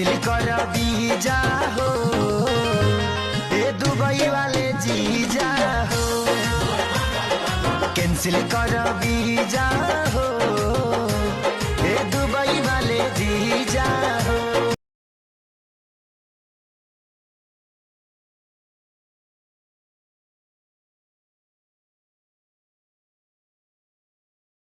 Cancel कर visa हो, ए Dubai वाले जीजा हो, कैंसिल कर।